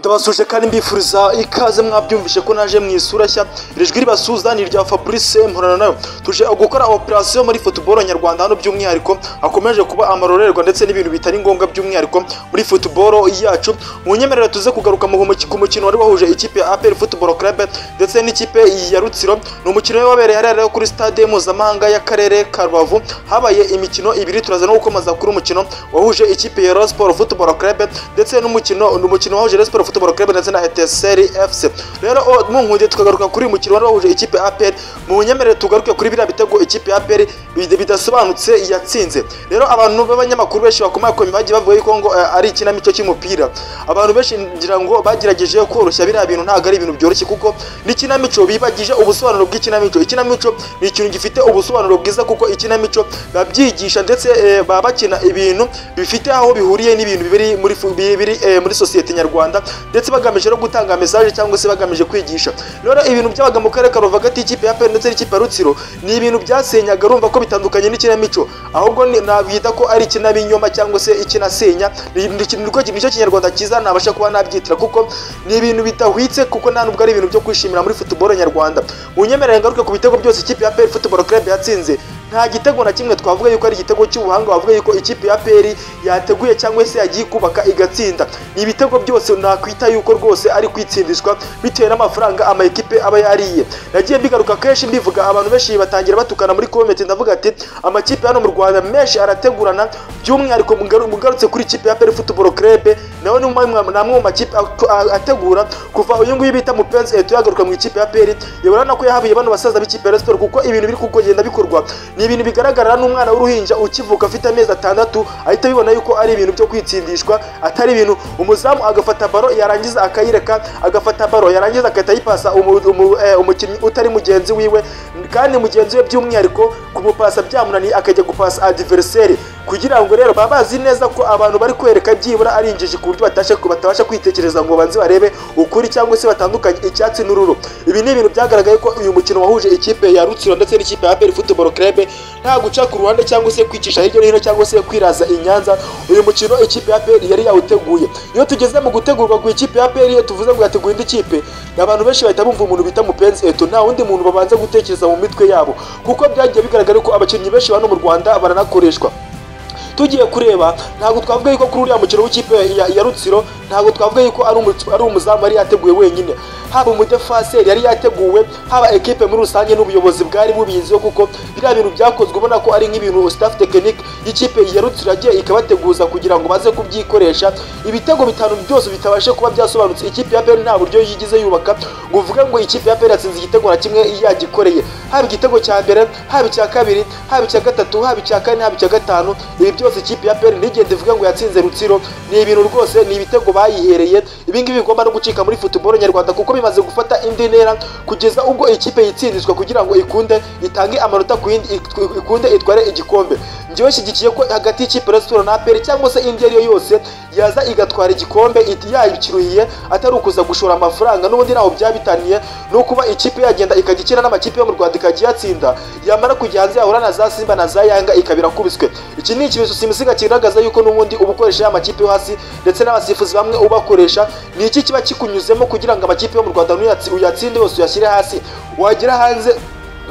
Ndabasuje kandi mbifuriza ikaze. Mwabyumvishe ko naje mu isura nshya. Iri jwi ribasuhuza ni irya Fabrice Mporana nayo. Tuje gukora operation muri football nyarwanda hano, by'umwihariko hakomeje kuba amarorerwa ndetse n'ibintu bitari ngombwa, by'umwihariko muri football yacu. Mu nyemerera tuze kugaruka ku mukino wari wahuje ikipe ya APR Football Club ndetse n'ikipe ya Rutsiro. Ni umukino wabereye hariya rero kuri stade mpuzamahanga y'akarere ka Rubavu. Habaye imikino ibiri. Turaza no gukomeza kuri umukino wahuje ikipe ya Rayon Sport Football Club ndetse n'umukino, ni umukino wahuje Rayon Sport Football Club ndetse na Etincelle FC. Rero munkundiye tukagaruka kuri uyu mukino wari wahuje ikipe ya APR. Mu nyemerere tugaruke kuri biriya bitego ikipe ya APR bidasobanutse yatsinze. Rero abantu b'abanyamakuru benshi bakomakomeye bagiye bavuga yuko ngo ari ikinamico cy'umupira. Abantu benshi ngira ngo bagerageje koroshya biriya bintu. Ntabwo ari ibintu byoroshye, kuko n'ikinamico bibagije ubusobanuro bw'ikinamico. Ikinamico ni ikintu gifite ubusobanuro bwiza, kuko ikinamico babyigisha ndetse baba bakina ibintu bifite aho bihuriye n'ibintu biri muri sosiyete nyarwanda, ndetse bagamije no gutanga message cyangwa se bagamije kwigisha. Rero ibintu byabaga mu karere ka Rubavu hagati y'ikipe ya APR ndetse n'ikipe ya Rutsiro ni ibintu byasenyaga. Urumva ko bitandukanye n'ikinamico, ahubwo nabyita ko ari ikinabinyoma cyangwa se ikinasenya. Nicyo kinyarwanda cyiza nabasha kuba nabyitira, kuko ni ibintu bidahwitse, kuko nta nubwo ari ibintu byo kwishimira muri football nyarwanda. Mu nyemerere ngaruke ku bitego byose ikipe ya APR Football Club yatsinze. Nta gitego na kimwe twavuga yuko ari igitego cy'ubuhanga, wavuga yuko ikipe ya APR yateguye cyangwa se yagiye kubaka igatsinda. Ni ibitego byose nakwita yuko rwose ari kwitsindishwa bitewe n'amafaranga ama ekipe aba yariye. Nagiye mbigaruka kenshi mbivuga, abantu benshi batangira batukana muri comment. Ndavuga ati amakipe hano mu Rwanda menshi arategurana. By'umwihariko mugarutse kuri ikipe ya APR Football Club, nawe ni amwe mu makipe ategura. Kuva uyu nguyu bita Mupenzi Eto yagaruka mu ikipe ya APR, urabona ko yahabuye bano basaza b'ikipe ya Rayon Sport, kuko ibintu biri kugenda bikorwa ni ibintu bigaragara n'umwana w'uruhinja ukivuka afite amezi 6 ahita abibona yuko ari ibintu byo kwitsindishwa, atari ibintu. Umuzamu agafata ballon, yarangiza akayireka, agafata ballon, yarangiza agahita ayipasa umukinnyi utari mugenzi wiwe, kandi mugenzi we by'umwihariko kumupasa byamunaniye, akajya gupasa adversaire. Kugira ngo rero baba bazi neza ko abantu bari kwereka byibura ari injiji, ku buryo batabasha kwitekereza ngo banze barebe ukuri cyangwa se batandukanye icyatsi n'ururo. Ibi ni ibintu byagaragaye ko uyu mukino wahuje ikipe ya Rutsiro ndetse n'ikipe ya APR Football Club, nta guca ku ruhande cyangwa se kwicisha hirya no hino cyangwa se kwiraza i Nyanza. Uyu mukino ikipe ya APR yari yawuteguye. Iyo tugeze mu gutegurwa ku ikipe ya APR, iyo tuvuze ngo yateguye indi kipe, abantu benshi bahita bumva umuntu bita Mupenzi Eto. Nta wundi muntu babanza gutekereza mu mitwe yabo, kuko byagiye bigaragara ko abakinnyi benshi hano mu Rwanda baranakoreshwa. Tugiye kureba, ntabwo twavuga yuko kuri uriya mukino w'ikipe ya Rutsiro, ntabwo twavuga yuko ari umuzamu yari yateguye wenyine. Haba umudefaseri yari yateguwe, haba ekipe muri rusange n'ubuyobozi bwari bubiziho, kuko biriya bintu byakozwe ubona ko ari nk'ibintu staff technique y'ikipe ya Rutsiro yagiye ikabateguza kugira ngo baze kubyikoresha. Ibitego bitanu byose bitabashe kuba byasobanutse. Ikipe ya APR nta buryo yigize yubaka ngo uvuge ngo ikipe ya APR yatsinze igitego na kimwe yagikoreye. Haba igitego cya mbere, haba icya kabiri, haba icya gatatu, haba icya kane, haba icya gatanu, ibi byose ikipe ya APR ntigende ivuge ngo yatsinze Rutsiro. Ni ibintu rwose, ni ibitego bayihereye. Ibi ngibi bigomba no gucika muri football nyarwanda, kuko bimaze gufata indi ntera, kugeza ubwo ikipe yitsindishwa kugira ngo ikunde itange amanota ku yindi, ikunde itware igikombe. Njyewe nshyigikiye ko hagati y'ikipe ya Rayon Sport na APR cyangwa se indi iyo ari yo yose yaza igatwara igikombe yakiruhiye, atari ukuza gushora amafaranga. N'ubundi ntaho byaba bitaniye no kuba ikipe yagenda ikajya ikina n'amakipe yo mu Rwanda ikajya iyatsinda, yamara kujya hanze yahura na za Simba na za Yanga ikaba irakubiswe. Iki ni ikimenyetso simusiga kigaragaza yuko n'ubundi uba ukoresha ya makipe yo hasi, ndetse n'abasifuzi bamwe ubakoresha. Ni iki kiba kikunyuzemo kugira ngo amakipe yo mu Rwanda uyatsinde yose, uyashyire hasi, wagera hanze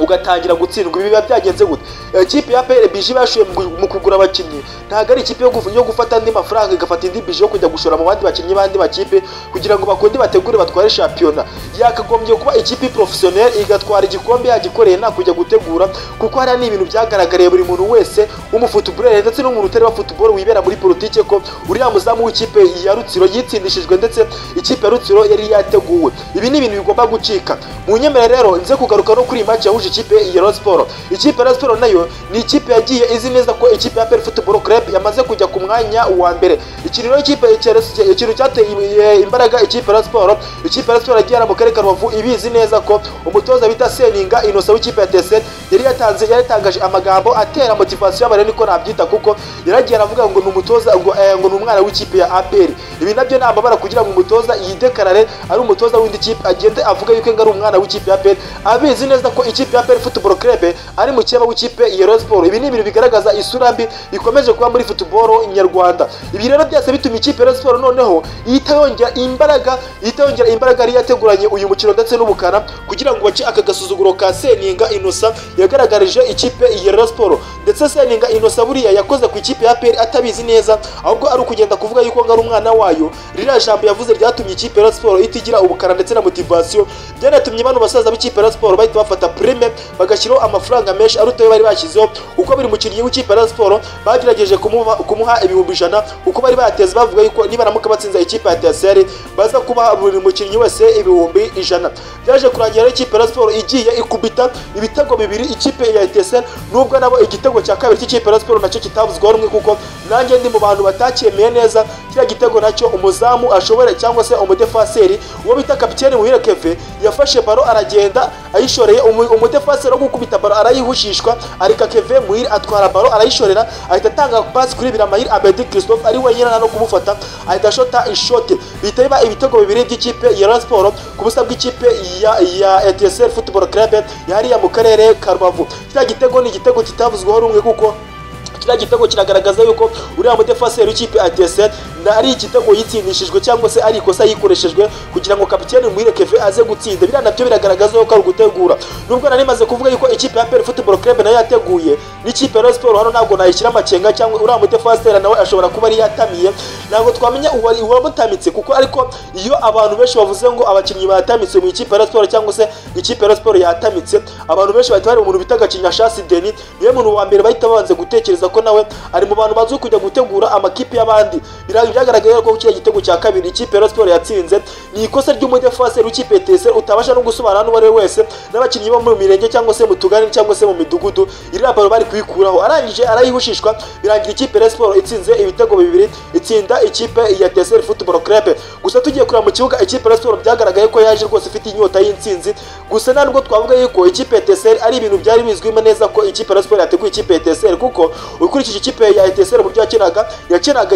ugatangira gutsindwa? Ibi biba byagenze gute? Ikipe ya APR budget bashoye mu kugura abakinnyi ntabwo ari ikipe yo gufata andi mafaranga, igafata indi budget yo kujya gushora mu bandi bakinnyi b'andi makipe kugira ngo bakunde bategure batware shampiyona. Yakagombye kuba ikipe professionnelle igatwara igikombe yagikoreye, nta kujya gutegura, kuko hariya ni ibintu byagaragariye buri muntu wese w'umufootballer ndetse n'umuntu utari wa football wibera muri politike, ko uriya muzamu w'ikipe ya Rutsiro yitsindishijwe, ndetse ikipe ya Rutsiro yari yateguwe. Ibi ni ibintu bigomba gucika. Mu nyemerere rero nze kugaruka no kuri iyi match yahuje ikipe ya Rayon Sport. Ikipe ya Rayon Sport nayo ni ikipe yagiye izi neza ko ikipe ya APR Football Club yamaze kujya ku mwanya wa mbere. Ikintu rero ikipe ikintu cyateye imbaraga ikipe ya Rayon Sport, ikipe ya Rayon Sport yagiye mu karere ka Rubavu ibizi neza ko umutoza bita Seninga Innocent w'ikipe ya TSN yari yatanze, yari yatangaje amagambo atera motivation y'abari, niko nabyita, kuko yaragiye aravuga ngo ni umutoza ngo ni umwana w'ikipe ya APR. Ibi nabyo ni amabara kugira ngo umutoza yidekarare ari umutoza w'indi kipe, agende avuga yuko ngo ari umwana w'ikipe ya APR, abizi neza ko ikipe ya APR Football Club ari mukeba w'ikipe ya Rayon Sport. Ibi ni ibintu bigaragaza isura mbi bikomeje kuba muri football nyarwanda. Ibi rero byose bituma ikipe ya Rayon Sport noneho ihita yongera imbaraga yari yateguranye uyu mukino ndetse n'ubukana, kugira ngo bace aka gasuzuguro ka Seninga Innocent yagaragarije ikipe ya Rayon Sport. Ndetse Seninga Innocent buriya yakoze ku ikipe ya APR atabizi neza, ahubwo ari ukugenda kuvuga yuko ngo ari umwana wayo. Ririya jambo yavuze ryatumye ikipe ya Rayon Sport itigira ubukana ndetse na motivation. Byanatumye bano basaza b'ikipe ya Rayon Sport bahita bafata prime, bagashyiraho amafaranga menshi aruta ayo bari bashyizeho, kuko buri mukinnyi w'ikipe ya Rayon Sport bagerageje kumuha 100,000, kuko bari bateze bavuga yuko nibaramuka batsinze ikipe ya Etincelle baza kubaha buri mukinnyi wese 100,000. Byaje kurangira rero ikipe ya Rayon Sport igiye ikubita ibitego bibiri ikipe ya Etincelle, nubwo nabo igitego cya kabiri cy'ikipe ya Rayon Sport nacyo kitavuzweho rumwe, kuko nanjye ndi mu bantu batacyemeye neza kiriya gitego. Nacyo umuzamu ashobora cyangwa se umudefaseri uwo bita kapiteni Muhire Keve yafashe ballon aragenda ayishoreye umudefaseri wo gukubita ballon arayihushishwa, arika Keve Muhire atwara ballon arayishorera, ahita atanga pass kuri Biramahire Abedi Christophe ari wenyine no kumufata, ahita ashota ishote, bihita biba ibitego bibiri by'ikipe ya Rayon Sport ku busa bw'ikipe ya Etincelle Football Club yahariya mu karere ka Rubavu. Kiriya gitego ni igitego kitavuzweho rumwe, kuko kiriya gitego kiragaragaza yuko uriya mudefaseri w'ikipe ya Etincelle ari igitego yitsindishijwe cyangwa se ari ikosa yikoreshejwe kugira ngo kapiteni Muhire Keve aze gutsinda. Biriya nabyo biragaragaza yuko ari ugutegura, nubwo nari maze kuvuga yuko ikipe ya APR Football Club nayo yateguye n'ikipe ya Rayon Sport. Hano ntabwo nayishyira amakenga, cyangwa uriya mudefaseri nawe ashobora kuba ari yatamiye, ntabwo twamenya uwamutamitse kuko. Ariko iyo abantu benshi bavuze ngo abakinnyi batamitse mu ikipe ya Rayon Sport cyangwa se ikipe ya Rayon Sport yatamitse, abantu benshi bahita bareba umuntu bita Gacinya Shasi Denis, niwe muntu wa mbere bahita babanze gutekereza ko nawe ari mu bantu bazi kujya gutegura amakipe y'abandi. Byagaragaye ko kiriya gitego cya kabiri ikipe ya Rayon Sport yatsinze ni ikosa ry'umudefaseri w'ikipe ya Etincelle utabasha no gusobanura n'uwo ari we wese, n'abakinnyi bo mu mirenge cyangwa se mu tugari cyangwa se mu midugudu iriya ballon bari kuyikuraho, arangije arayihushishwa, birangira ikipe ya Rayon Sport itsinze ibitego bibiri, itsinda ikipe ya Etincelle Football Club. Gusa tugiye kureba mu kibuga, ikipe ya Rayon Sport byagaragaye ko yaje rwose ifite inyota y'intsinzi. Gusa nta nubwo twavuga yuko ikipe ya Etincelle ari ibintu byari bizwimo neza ko ikipe ya Rayon Sport yateguye ikipe ya Etincelle, kuko ukurikije ikipe ya Etincelle uburyo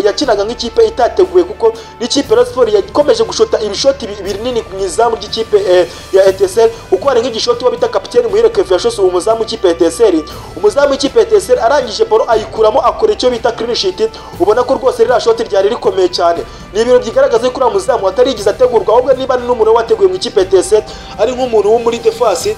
yakinaga nk'ikipe itateguye, kuko n'ikipe ya Rayon Sport yakomeje gushota ibishoti binini mu izamu ry'ikipe ya Etincelle, kuko hari nk'igishoti uwo bita kapiteni Muhire Kevin yashose umuzamu w'ikipe ya Etincelle. Umuzamu w'ikipe ya Etincelle arangije ballon ayikuramo, akora icyo bita clean sheet. Ubona ko rwose ririya shoti ryari rikomeye cyane. Ni ibintu bigaragaza ko uriya muzamu atarigeze ategurwa, ahubwo niba n'umuntu wateguye mu ikipe ya Etincelle ari nk'umuntu wo muri defense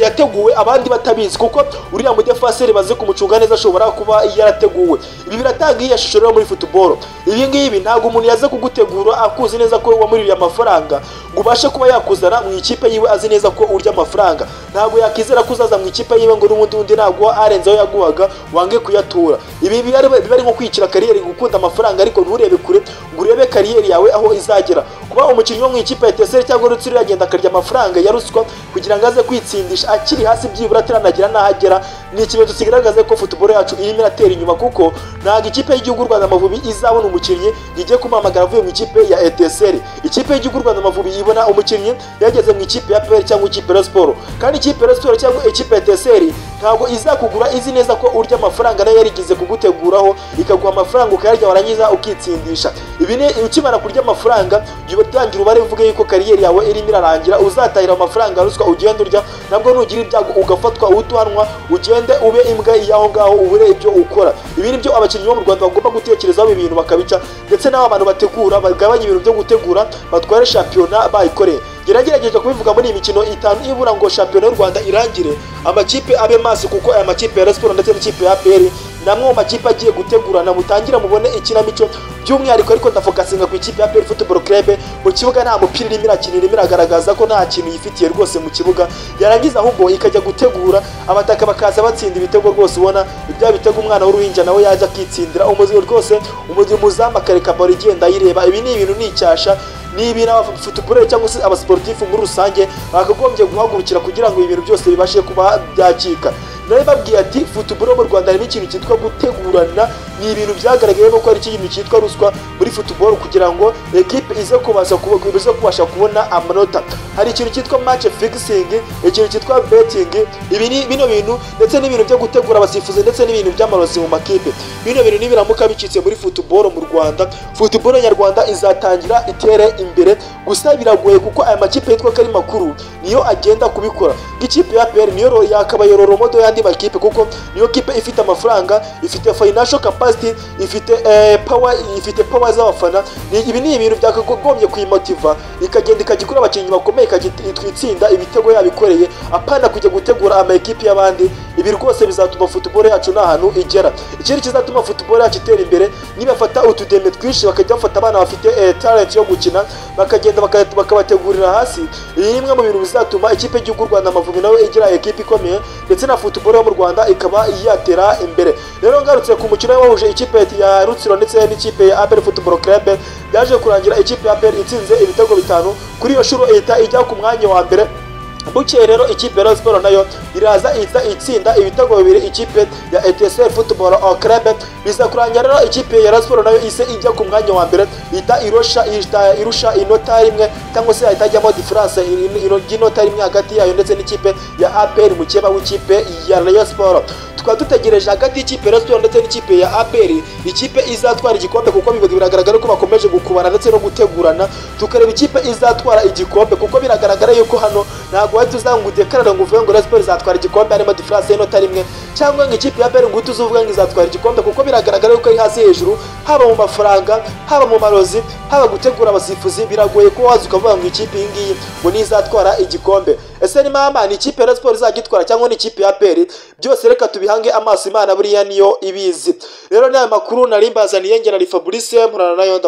yateguwe abandi batabizi, kuko uriya mudefenseur bazi kumucunga neza ashobora kuba yarateguwe. Ibi biratanga iya shusho rero muri football. Ibi ngibi ntabwo umuntu yaza kugutegura akuzi neza ko wamuririye amafaranga ngo ubashe kuba yakuzana mu ikipe yiwe azi neza ko urya amafaranga. Ntabwo yakizera ko uzaza mu ikipe yiwe ngo n'ubundi undi ntabwo arenzeho yaguhaga wange kuyatura. Ibi biba ari nko kwicira carrière, gukunda amafaranga ariko nturebe kure ngo urebe carrière yawe aho izagera. Kuba umukinnyi wo mu ikipe ya Etincelle cyangwa Rutsiro yagenda akarya amafaranga ya ruswa kugira ngo aze kwitsindisha akiri hasi, byibura ataranagira n'aho agera, ni ikimenyetso kigaragaza ko football yacu irimo iratera inyuma, kuko ntabwo ikipe y'igihugu Rwanda Amavubi izabona umukinnyi igiye kumuhamagara avuye mu ikipe ya Etincelle. Ikipe y'igihugu Rwanda Amavubi ibona umukinnyi yageze mu ikipe ya APR cyangwa ikipe ya Sport, kandi ikipe ya Sport cyangwa ikipe ya Etincelle ntabwo izakugura izi neza ko urya amafaranga nayo yarigize kuguteguraho, ikaguha amafaranga ukayarya warangiza ukitsindisha. Ibi ni ukimara kurya amafaranga jya utangira ubare uvuge yuko carrière yawe irimo irarangira. Uzatahira amafaranga ruswa ugenda urya, nabwo nugira ibyago ugafatwa utuhanwa, ugende ube imbwa y'aho ngaho ubure ibyo ukora. Ibi ni byo abakinnyi bo mu Rwanda bagomba gutekerezaho, ibintu bakabica, ndetse n'abo bantu bategura bagabanya ibintu byo gutegura, batware shampiyona bayikoreye. Geragerageje kubivuga muri iyi mikino 5 ibura ngo shampiyona y'u Rwanda irangire, amakipe abe maso, kuko aya makipe ya Rayon Sports ndetse n'ikipe ya APR ni amwe mu makipe agiye gutegurana. Mutangira mubone ikinamico by'umwihariko, ariko ndafokasinga ku ikipe ya APR Football Club. Mu kibuga nta mupira irimo irakina, irimo iragaragaza ko nta kintu yifitiye rwose mu kibuga, yarangiza ahubwo ikajya gutegura abataka bakaza batsinda ibitego rwose. Ubona ibya bitego umwana w'uruhinja nawe yaje akitsindira umuzi rwose, umuzamu akareka ballon igenda ayireba. Ibi ni ibintu ni icyasha. Ni ibintu abafootball cyangwa se abasportifu muri rusange bakagombye guhagurukira kugira ngo ibintu byose bibashe kuba byacika. Nari babwiye ati football mu Rwanda harimo ikintu cyitwa gutegurana, ni ibintu byagaragaye ko ari ikintu cyitwa ruswa muri football kugira ngo equipe ize kubasha kubona amanota. Hari ikintu cyitwa match fixing, ikintu cyitwa betting, ibi ni bino bintu ndetse n'ibintu byo gutegura abasifuzi ndetse n'ibintu by'amarozi mu makipe. Bino bintu nibiramuka bicitse muri football mu Rwanda, football nyarwanda izatangira itere imbere. Gusa biragoye kuko aya makipe yitwa ko ari makuru niyo agenda kubikora. Ikipe ya APR niyo yakabaye role model y'andi makipe, kuko niyo kipe ifite amafaranga, ifite financial capacity, ifite power, ifite power z'abafana. Ibi ni ibintu byakagombye kuyimotiva ikagenda ikagikura abakinnyi bakomeye, ikagitsinda ibitego yabikoreye, apana kujya gutegura ama ekipe y'abandi. Ibi rwose bizatuma football yacu nta hantu igera. Ikindi kizatuma football yacu itera imbere, nibafata utudeme twinshi bakajya bafata abana bafite talent yo gukina bakagenda bakabategurira hasi. Iyi ni imwe mu bintu bizatuma ikipe y'igihugu Rwanda Amavubi nawe igira ekipe ikomeye, ndetse na football yo mu Rwanda ikaba yatera imbere. Rero ngarutse ku mukino wahuje ikipe ya Rutsiro ndetse n'ikipe ya APR Football Club, byaje kurangira ikipe ya APR itsinze ibitego 5 kuri iyo shuro, ihita ijya ku mwanya wa mbere. Bukeye rero ikipe ya Rayon Sports nayo iraza iza itsinda ibitego 2 ikipe ya Etincelle Football Club. Biza kurangira rero ikipe ya Rayon Sports nayo ise ijya ku mwanya wa mbere, ita irusha inota rimwe cyangwa se itajyamo difference y'inota rimwe hagati yayo ndetse n'ikipe ya APR, mukeba w'ikipe ya Rayon Sports. Tukaba dutegereje hagati y'ikipe ya Rayon Sports ndetse n'ikipe ya APR ikipe izatwara igikombe, kuko biragaragara ko bakomeje gukubana ndetse no gutegurana. Tukareba ikipe izatwara igikombe, kuko biragaragara yuko hano ntabwo wahita uzanga udekarara ngo uvuge ngo Rayon Sports izatwara igikombe harimo difference y'inota rimwe, cyangwa ngo ikipe ya APR ngo uhite uzuvuga ngo izatwara igikombe, kuko biragaragara yuko ari hasi hejuru, haba mu mafaranga, haba mu marozi, haba gutegura abasifuzi. Biragoye ko waza ukavuga ngo ikipe iyi ngiyi ngo nizatwara igikombe. Ese ni mama ni ikipe ya Rayon Sports izagitwara cyangwa ni ikipe ya APR? Byose reka tubihange amaso Imana, buriya niyo ibizi. Rero n'aya makuru nari mbazaniye, ngena Fabrice murana nayo.